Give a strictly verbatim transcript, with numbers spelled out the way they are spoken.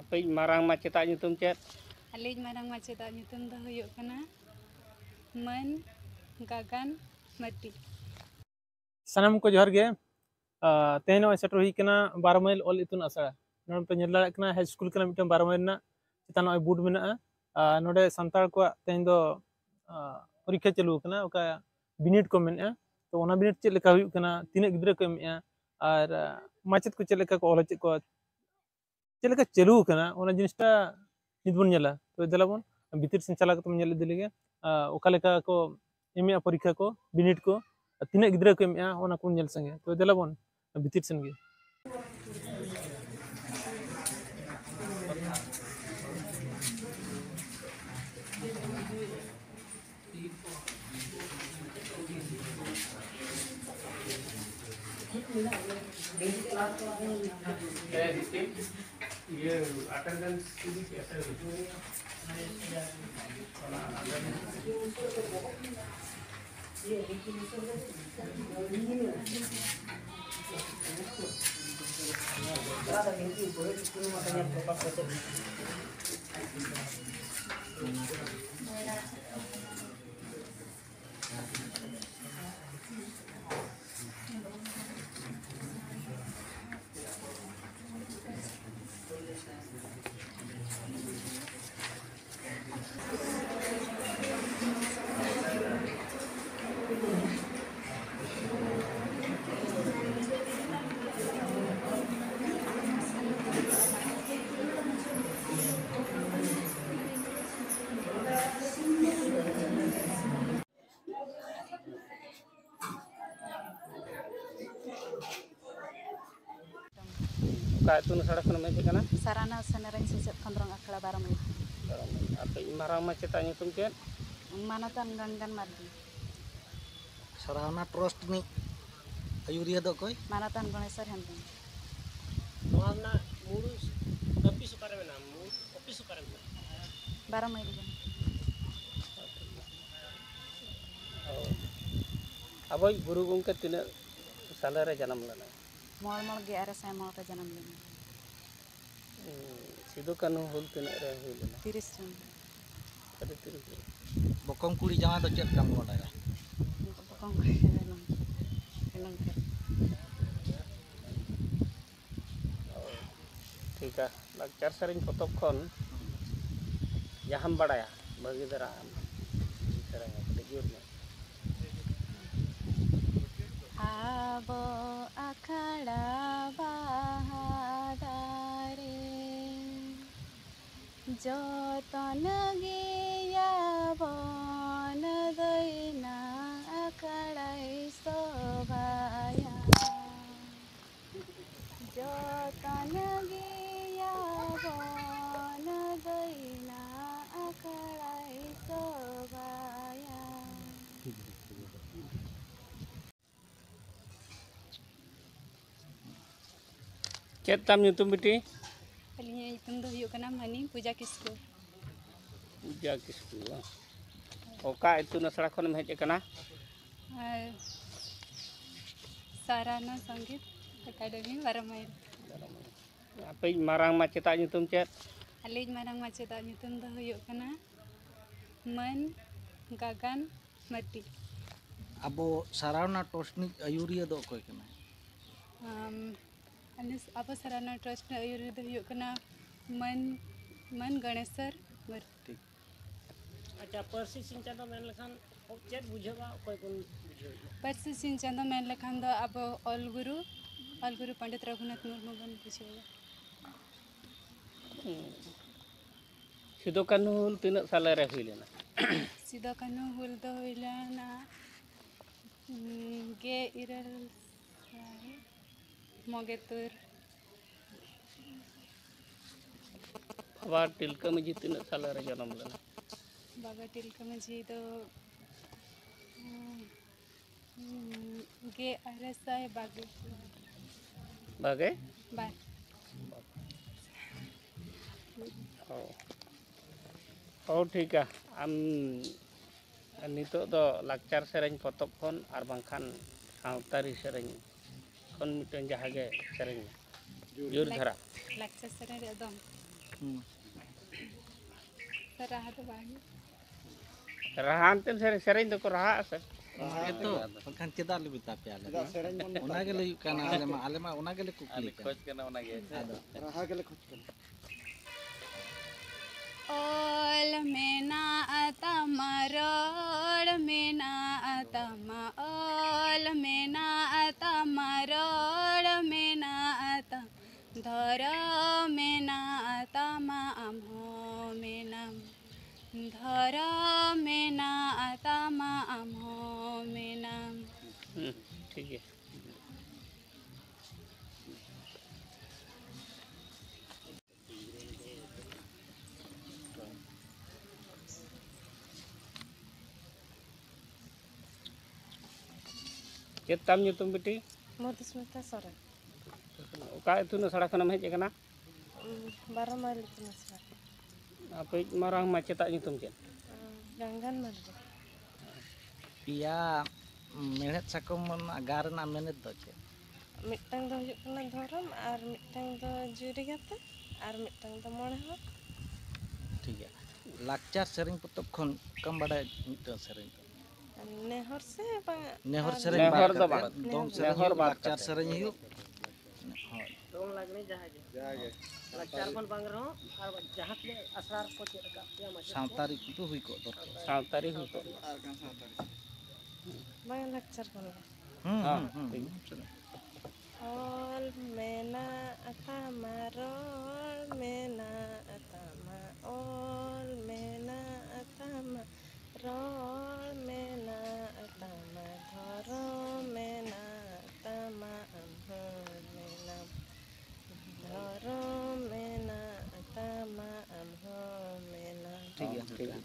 ᱟᱯᱮᱭᱤᱡ ᱢᱟᱨᱟᱝ ᱢᱟᱪᱮᱛᱟᱜ ᱧᱩᱛᱩᱢ ᱪᱮᱫ? ᱟᱞᱮᱭᱤᱡ ᱢᱟᱨᱟᱝ ᱢᱟᱪᱮᱛᱟᱜ ᱧᱩᱛᱩᱢ ᱫᱚ ᱦᱩᱭᱩᱜ ᱠᱟᱱᱟ ᱢᱟᱹᱱ ᱜᱟᱜᱟᱱ ᱢᱟᱨᱰᱤ᱾ ᱥᱟᱱᱟᱢ ᱠᱚ ᱡᱚᱦᱟᱨ ᱜᱮ᱾ ᱟᱨ ᱛᱮᱦᱮᱧ ᱱᱚᱜᱼᱚᱭ ᱥᱮᱴᱮᱨ ᱦᱩᱭ ᱠᱟᱱᱟ ᱵᱟᱨᱚ ᱢᱟᱭᱤᱞ ᱚᱞ ᱤᱛᱩᱱ ᱟᱥᱲᱟ᱾ ᱱᱚᱰᱮ ᱯᱮ ᱧᱮᱞ ᱫᱟᱲᱮᱭᱟᱜ ᱠᱟᱱᱟ, ᱦᱟᱭ ᱥᱠᱩᱞ ᱠᱟᱱᱟ, ᱢᱤᱫᱴᱟᱝ ᱵᱟᱨᱚ ᱢᱟᱭᱤᱞ ᱨᱮᱱᱟᱜ ᱪᱮᱛᱟᱱ ᱱᱚᱜᱼᱚᱭ ᱵᱳᱨᱰ ᱢᱮᱱᱟᱜᱼᱟ᱾ ᱟᱨ ᱱᱚᱰᱮ ᱥᱟᱱᱛᱟᱲ ᱠᱚᱣᱟᱜ ᱛᱮᱦᱮᱧ ᱫᱚ, ᱟᱨ, ᱯᱚᱨᱤᱠᱠᱷᱟ ᱪᱟᱹᱞᱩ ᱟᱠᱟᱱᱟ, ᱚᱠᱟ ᱵᱤᱱᱤᱰ ᱠᱚ ᱢᱮᱱᱮᱜᱼᱟ᱾ ᱛᱚ, ᱚᱱᱟ ᱵᱤᱱᱤᱰ ᱪᱮᱫ ᱞᱮᱠᱟ ᱦᱩᱭᱩᱜ ᱠᱟᱱᱟ, ᱛᱤᱱᱟᱹᱜ ᱜᱤᱫᱽᱨᱟᱹ ᱠᱚ ᱮᱢᱮᱜᱼᱟ, ᱟᱨ, ᱟᱨ, ᱢᱟᱪᱮᱫ ᱠᱚ ᱪᱮᱫ ᱞᱮᱠᱟ ᱠᱚ ᱚᱞ ᱦᱚᱪᱚᱭᱮᱫ ᱠᱚᱣᱟ, ᱪᱮᱫ ᱞᱮᱠᱟ ᱪᱟᱹᱞᱩ ᱟᱠᱟᱱᱟ, ᱚᱱᱟ ᱡᱤᱱᱤᱥᱴᱟ ᱱᱤᱛ ᱵᱚᱱ ᱧᱮᱞᱟ᱾ ᱛᱚ, ᱫᱮᱞᱟ ᱵᱚᱱ ᱵᱷᱤᱛᱤᱨ ᱥᱮᱱ ᱪᱟᱞᱟᱣ ᱠᱟᱛᱮ ᱵᱚᱱ ᱧᱮᱞ ᱤᱫᱤ ᱞᱮᱜᱮ, ᱟᱨ, ᱚᱠᱟ ᱞᱮᱠᱟ ᱠᱚ ᱮᱢᱮᱜᱼᱟ ᱯᱚᱨᱤᱠᱠᱷᱟ ᱠᱚ, ᱵᱤᱱᱤᱰ ᱠᱚ, ᱟᱨ ᱛᱤᱱᱟᱹᱜ ᱜᱤᱫᱽᱨᱟᱹ ᱠᱚ ᱮᱢᱮᱜᱼᱟ, ᱚᱱᱟ ᱠᱚᱵᱚᱱ ᱧᱮᱞ ᱥᱟᱸᱜᱮᱭᱟ᱾ ᱛᱚ, ᱫᱮᱞᱟ ᱵᱚᱱ ᱵᱷᱤᱛᱤᱨ ᱥᱮᱱ ᱜᱮ᱾ ᱚᱠᱟ ᱤᱛᱩᱱ ᱟᱥᱲᱟ ᱠᱷᱚᱱᱮᱢ ᱦᱮᱡ ᱟᱠᱟᱱᱟ? ᱥᱟᱨᱟᱱᱟ ᱥᱮᱱᱮᱨᱮᱧ ᱥᱮᱪᱮᱫ ᱠᱷᱚᱸᱫᱽᱨᱚᱝ ᱟᱠᱷᱲᱟ ᱵᱟᱨᱚ ᱢᱟᱹᱭᱞᱟᱹ᱾ ᱟᱯᱮ ᱢᱟᱨᱟᱝ ᱢᱟᱪᱮᱛᱟᱜ ᱧᱩᱛᱩᱢ ᱪᱮᱫ? ᱢᱟᱱᱚᱛᱟᱱ ᱜᱟᱱᱜᱟᱱ ᱢᱟᱨᱰᱤ᱾ ᱥᱟᱨᱟᱣᱱᱟ ᱴᱨᱟᱥᱴ ᱨᱤᱱᱤᱡ ᱟᱹᱭᱩᱨᱤᱭᱟᱹ ᱫᱚ ᱚᱠᱚᱭ? ᱢᱟᱱᱚᱛᱟᱱ ᱜᱚᱬᱮᱥᱚᱨ ᱦᱮᱢᱵᱨᱚᱢ᱾ ᱱᱚᱣᱟ ᱨᱮᱱᱟᱜ ᱢᱩᱞ ᱚᱯᱷᱤᱥ ᱚᱠᱟᱨᱮ ᱢᱮᱱᱟᱜᱼᱟ? ᱢᱩᱞ ᱚᱯᱷᱤᱥ ᱚᱠᱟᱨᱮ ᱢᱮᱱᱟᱜᱼᱟ? ᱵᱟᱨᱚ ᱢᱟᱹᱭᱤᱞ ᱜᱟᱱ᱾ ᱚ᱾ ᱟᱵᱚᱭᱤᱡ ᱜᱩᱨᱩ ᱜᱚᱢᱠᱮ ᱛᱤᱱᱟᱹᱜ ᱥᱟᱞᱮ ᱨᱮ ᱡᱟᱱᱟᱢ ᱞᱮᱱᱟᱭ? ᱢᱚᱬᱮ ᱢᱚᱬᱮ ᱜᱮᱞ ᱟᱨᱮ ᱥᱟᱭ ᱢᱚᱬᱮ ᱨᱮ ᱡᱟᱱᱟᱢ ᱞᱮᱱᱟᱭ᱾ ᱦᱩᱸ᱾ ᱥᱤᱫᱩ ᱠᱟᱹᱱᱦᱩ ᱦᱩᱞ ᱛᱤᱱᱟᱹᱜ ᱨᱮ ᱦᱩᱭ ᱞᱮᱱᱟ? ᱛᱤᱨᱤᱥ ᱪᱟᱸᱫᱚ᱾ ᱥᱟᱹᱨᱤ ᱛᱤᱨᱤᱥ ᱨᱮ᱾ ᱵᱚᱠᱚᱢ ᱠᱩᱲᱤ ᱡᱟᱶᱟᱭ ᱫᱚ ᱪᱮᱫ ᱞᱮᱠᱟᱢ ᱵᱟᱰᱟᱭᱟ? ᱵᱚᱠᱚᱢ ᱠᱩᱲᱤ ᱡᱟᱶᱟᱭ ᱫᱚ ᱵᱟᱝ, ᱜᱟᱱᱚᱝ ᱠᱟᱱᱟ᱾ ᱴᱷᱤᱠᱟ, ᱞᱟᱠᱪᱟᱨ ᱥᱮᱨᱮᱧ ᱯᱚᱛᱚᱵ ᱠᱷᱚᱱ ᱡᱟᱦᱟᱸᱢ ᱵᱟᱲᱟᱭᱟ ᱵᱷᱟᱹᱜᱤ ᱫᱷᱟᱨᱟ ᱟᱢ ᱥᱮᱨᱮᱧᱟ, ᱠᱟᱹᱴᱤᱡ ᱡᱳᱨ ᱧᱚᱜ᱾ ᱟᱵᱚ ᱟᱠᱷᱲᱟ ᱵᱟᱦᱟ ᱫᱟᱨᱮ, ᱡᱚᱛᱚᱱ ᱜᱮᱭᱟᱵᱚᱱ ᱫᱟᱹᱭᱱᱟ ᱟᱠᱷᱲᱟᱭ ᱥᱚᱵᱷᱟᱭᱟ᱾ ᱡᱚᱛᱚᱱ ᱜᱮᱭᱟᱵᱚᱱ ᱫᱟᱹᱭᱱᱟ ᱟᱠᱷᱲᱟᱭ ᱥᱚᱵᱷᱟᱭᱟ᱾ ᱪᱮᱫ ᱛᱟᱢ ᱧᱩᱛᱩᱢ, ᱵᱤᱴᱤ? ᱟᱹᱞᱤᱧᱟᱜ ᱧᱩᱛᱩᱢ ᱫᱚ ᱦᱩᱭᱩᱜ ᱠᱟᱱᱟ ᱢᱟᱹᱱᱤ ᱯᱩᱡᱟ ᱠᱤᱥᱠᱩ᱾ ᱯᱩᱡᱟ ᱠᱤᱥᱠᱩ, ᱵᱟᱝ? ᱚᱠᱟ ᱤᱛᱩᱱ ᱟᱥᱲᱟ ᱠᱷᱚᱱᱮᱢ ᱦᱮᱡ ᱟᱠᱟᱱᱟ? ᱟᱨ ᱥᱟᱨᱟᱱᱟ ᱥᱚᱝᱜᱤᱛ ᱮᱠᱟᱰᱮᱢᱤ, ᱵᱟᱨᱚ ᱢᱟᱭᱤᱞ᱾ ᱟᱯᱮᱭᱤᱡ ᱢᱟᱨᱟᱝ ᱢᱟᱪᱮᱛᱟᱜ ᱧᱩᱛᱩᱢ ᱪᱮᱫ? ᱟᱞᱮᱭᱤᱡ ᱢᱟᱨᱟᱝ ᱢᱟᱪᱮᱛᱟᱜ ᱧᱩᱛᱩᱢ ᱫᱚ ᱦᱩᱭᱩᱜ ᱠᱟᱱᱟ ᱢᱟᱹᱱ ᱜᱟᱜᱟᱱ ᱢᱟᱹᱨᱰᱤ᱾ ᱟᱵᱚ ᱥᱟᱨᱟᱣᱱᱟ ᱴᱨᱟᱥᱴ ᱨᱤᱱᱤᱡ ᱟᱹᱭᱩᱨᱤᱭᱟᱹ ᱫᱚ ᱚᱠᱚᱭ ᱠᱟᱱᱟᱭ? ᱟᱢ, ᱟᱞᱮ ᱟᱵᱚ ᱥᱟᱨᱟᱣᱱᱟ ᱴᱨᱟᱥᱴ ᱨᱤᱱᱤᱡ ᱟᱹᱭᱩᱨᱤᱭᱟᱹ ᱫᱚ ᱦᱩᱭᱩᱜ ᱠᱟᱱᱟ ᱢᱟᱹᱱ, ᱢᱟᱹᱱ ᱜᱚᱬᱮᱥᱚᱨ ᱢᱟᱹᱨᱰᱤ᱾ ᱴᱷᱤᱠ᱾ ᱟᱪᱪᱷᱟ, ᱯᱟᱹᱨᱥᱤ ᱥᱤᱧ ᱪᱟᱸᱫᱚ ᱢᱮᱱ ᱞᱮᱠᱷᱟᱱ ᱪᱮᱫ ᱵᱩᱡᱷᱟᱹᱜᱼᱟ? ᱚᱠᱚᱭ ᱵᱚᱱ ᱵᱩᱡᱷᱟᱹᱣ ᱮᱫᱟ? ᱯᱟᱹᱨᱥᱤ ᱥᱤᱧ ᱪᱟᱸᱫᱚ ᱢᱮᱱ ᱞᱮᱠᱷᱟᱱ ᱫᱚ ᱟᱵᱚ ᱚᱞ ᱜᱩᱨᱩ, ᱚᱞ ᱜᱩᱨᱩ ᱯᱚᱱᱰᱤᱛ ᱨᱚᱜᱷᱩᱱᱟᱛᱷ ᱢᱩᱨᱢᱩ ᱵᱚᱱ ᱵᱩᱡᱷᱟᱹᱣ ᱮᱫᱟ᱾ ᱥᱤᱫᱩ ᱠᱟᱹᱱᱦᱩ ᱦᱩᱞ ᱛᱤᱱᱟᱹᱜ ᱥᱟᱞᱮ ᱨᱮ ᱦᱩᱭ ᱞᱮᱱᱟ? ᱥᱤᱫᱩ ᱠᱟᱹᱱᱦᱩ ᱦᱩᱞ ᱫᱚ ᱦᱩᱭ ᱞᱮᱱᱟ, ᱩᱸ, ᱜᱮ ᱤᱨᱟᱹᱞ ᱥᱟᱭ ᱢᱚᱜᱮ ᱛᱩᱨ᱾ ᱵᱟᱵᱟ ᱛᱤᱞᱠᱟᱹ ᱢᱟᱹᱡᱷᱤ ᱛᱤᱱᱟᱹᱜ ᱥᱟᱞᱮ ᱨᱮ ᱡᱚᱱᱚᱢ ᱞᱮᱱᱟ? ᱵᱟᱵᱟ ᱛᱤᱞᱠᱟᱹ ᱢᱟᱹᱡᱷᱤ ᱫᱚ, ᱩᱸ, ᱜᱮ ᱟᱨᱮ ᱥᱟᱭ ᱵᱟᱜᱮ᱾ ᱵᱟᱜᱮ? ᱵᱟᱨ᱾ ᱚ᱾ ᱚ, ᱴᱷᱤᱠᱟ᱾ ᱟᱢ ᱱᱤᱛᱚᱜ ᱫᱚ ᱞᱟᱠᱪᱟᱨ ᱥᱮᱨᱮᱧ ᱯᱚᱛᱚᱵ ᱠᱷᱚᱱ ᱟᱨ ᱵᱟᱝᱠᱷᱟᱱ ᱥᱟᱶᱛᱟᱨᱤ ᱥᱮᱨᱮᱧ ᱠᱷᱚᱱ ᱢᱤᱫᱴᱟᱝ ᱡᱟᱦᱟᱸ ᱜᱮ ᱥᱮᱨᱮᱧ ᱢᱮ᱾ ᱡᱳᱨ ᱞᱟᱠ-, ᱫᱷᱟᱨᱟ᱾ ᱞᱟᱠᱪᱟᱨ ᱥᱮᱨᱮᱧ ᱨᱮᱭᱟᱜ ᱫᱚᱝ᱾ ᱦᱩᱸ᱾ ᱨᱟᱦᱟ ᱫᱚ ᱵᱟᱝ᱾ ᱨᱟᱦᱟ ᱮᱱᱛᱮ ᱥᱮᱨᱮᱧ, ᱥᱮᱨᱮᱧ ᱫᱚᱠᱚ ᱨᱟᱦᱟᱜᱼᱟ ᱥᱮ᱾ ᱦᱮᱸ ᱛᱚ, ᱵᱟᱝᱠᱷᱟᱱ ᱪᱮᱫᱟᱜ ᱞᱮ ᱢᱮᱛᱟ ᱯᱮᱭᱟ ᱟᱞᱮ ᱫᱚ? ᱪᱮᱫᱟᱜ ᱥᱮᱨᱮᱧ ᱵᱚᱱ ᱢᱮᱛᱟ ᱚᱱᱟ ᱜᱮ ᱯᱮᱭᱟ? ᱞᱟᱹᱭ ᱦᱩᱭᱩᱜ ᱠᱟᱱᱟ, ᱟᱞᱮ ᱢᱟ, ᱟᱞᱮ ᱢᱟ ᱚᱱᱟ ᱜᱮᱞᱮ ᱠᱩᱠᱞᱤ ᱟᱞᱮ ᱠᱟᱱᱟ᱾ ᱠᱷᱚᱡᱽ ᱠᱟᱱᱟ ᱚᱱᱟ ᱜᱮ᱾ ᱟᱫᱚ ᱨᱟᱦᱟ ᱜᱮᱞᱮ ᱠᱷᱚᱡᱽ ᱠᱟᱱᱟ᱾ ᱚᱞ ᱢᱮᱱᱟᱜ ᱛᱟᱢᱟ, ᱨᱚᱲ ᱢᱮᱱᱟᱜ ᱛᱟᱢᱟ, ᱚᱞ ᱢᱮᱱᱟᱜ ᱛᱟᱢᱟ, ᱨᱚᱲ ᱢᱮᱱᱟᱜ ᱛᱟᱢᱟ, ᱫᱷᱚᱨᱚᱢ ᱢᱮᱱᱟᱜ ᱛᱟᱢᱟ, ᱟᱢ ᱦᱚᱸ ᱢᱮᱱᱟᱢ, ᱫᱷᱚᱨᱚᱢ ᱢᱮᱱᱟᱜ ᱛᱟᱢᱟ, ᱟᱢ ᱦᱚᱸ ᱢᱮᱱᱟᱢ᱾ ᱦᱩᱸ, ᱴᱷᱤᱠ ᱜᱮᱭᱟ᱾ ᱪᱮᱫ ᱛᱟᱢ ᱧᱩᱛᱩᱢ, ᱵᱤᱴᱤ? ᱢᱚᱫᱷᱩᱥᱢᱤᱛᱟ ᱥᱚᱨᱮᱱ᱾ ᱚᱠᱟ ᱤᱛᱩᱱ ᱟᱥᱲᱟ ᱠᱷᱚᱱᱮᱢ ᱦᱮᱡ ᱟᱠᱟᱱᱟ? ᱩᱸ, ᱵᱟᱨᱚ ᱢᱟᱭᱤᱞ ᱤᱛᱩᱱ ᱟᱥᱲᱟ᱾ ᱟᱯᱮᱭᱤᱡ ᱢᱟᱨᱟᱝ ᱢᱟᱪᱮᱛᱟᱜ ᱧᱩᱛᱩᱢ ᱪᱮᱫ? ᱩᱸ, ᱜᱟᱝᱜᱟᱱ ᱢᱟᱨᱰᱤ᱾ ᱯᱮᱭᱟ ᱢᱮᱲᱦᱮᱫ ᱥᱟᱠᱚᱢ ᱨᱮᱱᱟᱜ ᱜᱟᱨ ᱨᱮᱱᱟᱜ ᱢᱮᱱᱮᱛ ᱫᱚ ᱪᱮᱫ? ᱢᱤᱫᱴᱟᱝ ᱫᱚ ᱦᱩᱭᱩᱜ ᱠᱟᱱᱟ ᱫᱷᱚᱨᱚᱢ, ᱟᱨ ᱢᱤᱫᱴᱟᱝ ᱫᱚ ᱡᱩᱨᱤ ᱜᱟᱛᱮ, ᱟᱨ ᱢᱤᱫᱴᱟᱝ ᱫᱚ ᱢᱚᱬᱮ ᱦᱚᱲ᱾ ᱴᱷᱤᱠ ᱜᱮᱭᱟ᱾ ᱞᱟᱠᱪᱟᱨ ᱥᱮᱨᱮᱧ ᱯᱚᱛᱚᱵ ᱠᱷᱚᱱ ᱚᱠᱟᱢ ᱵᱟᱰᱟᱭ ᱢᱤᱫᱴᱟᱝ ᱥᱮᱨᱮᱧ? ᱱᱮᱦᱚᱨ ᱥᱮ ᱵᱟᱝ? ᱱᱮᱦᱚᱨ ᱟᱨ ᱥᱮᱨᱮᱧ ᱱᱮᱦᱚᱨ ᱵᱟᱫ ᱫᱚ ᱠᱟᱛᱮ, ᱵᱟᱝ᱾ ᱫᱚᱝ ᱥᱮᱨᱮᱧ ᱱᱮᱦᱚᱨ ᱦᱩᱭᱩᱜ, ᱵᱟᱫ ᱞᱟᱠᱪᱟᱨ ᱠᱟᱛᱮ᱾ ᱥᱮᱨᱮᱧ ᱦᱩᱭᱩᱜ᱾ ᱦᱳᱭ᱾ ᱫᱚᱝ ᱞᱟᱜᱽᱬᱮ ᱡᱟᱦᱟᱸ ᱜᱮ᱾ ᱡᱟᱦᱟᱸ ᱜᱮ᱾ ᱞᱟᱠᱪᱟᱨ ᱠᱷᱚᱱ ᱵᱟᱝ ᱨᱮᱦᱚᱸ, ᱟᱨ ᱡᱟᱦᱟᱸ ᱛᱤᱱᱟᱹᱜ ᱟᱥᱲᱟ ᱨᱮᱠᱚ ᱪᱮᱫ ᱟᱠᱟᱫ ᱯᱮᱭᱟ, ᱢᱟᱪᱮᱫ ᱠᱚ᱾ ᱥᱟᱶᱛᱟ ᱨᱮ ᱠᱤᱱᱛᱩ ᱦᱩᱭ ᱠᱚᱜ ᱫᱚᱨᱠᱟᱨ᱾ ᱥᱟᱶᱛᱟ ᱨᱮ ᱦᱩᱭ ᱠᱚᱜ ᱫᱚᱨᱠᱟᱨ᱾ ᱟᱨ ᱠᱷᱟᱱ ᱥᱟᱶᱛᱟ ᱨᱮ᱾ ᱵᱟᱝ, ᱞᱟᱠᱪᱟᱨ ᱠᱷᱚᱱ ᱜᱮ᱾ ᱦᱩᱸ, ᱦᱮᱸ, ᱦᱩᱸ, ᱦᱩᱸ, ᱴᱷᱤᱠ᱾ ᱦᱩᱸ, ᱪᱮᱫᱟᱜ? ᱚᱞ ᱢᱮᱱᱟᱜ ᱛᱟᱢᱟ, ᱨᱚᱲ ᱢᱮᱱᱟᱜ ᱛᱟᱢᱟ, ᱚᱞ ᱢᱮᱱᱟᱜ ᱛᱟᱢᱟ, ᱨᱚᱲ ᱢᱮᱱᱟᱜ ᱛᱟᱢᱟ, ᱫᱷᱚᱨᱚᱢ ᱢᱮᱱᱟᱜ ᱛᱟᱢᱟ, ᱟᱢ ᱦᱚᱸ ᱢᱮᱱᱟᱢ, ᱫᱷᱚᱨᱚᱢ ᱢᱮᱱᱟᱜ ᱛᱟᱢᱟ, ᱟᱢ ᱦᱚᱸ ᱢᱮᱱᱟᱢ᱾ ᱴᱷᱤᱠ ᱜᱮᱭᱟ᱾ ᱴᱷᱤᱠ ᱜᱮᱭᱟ᱾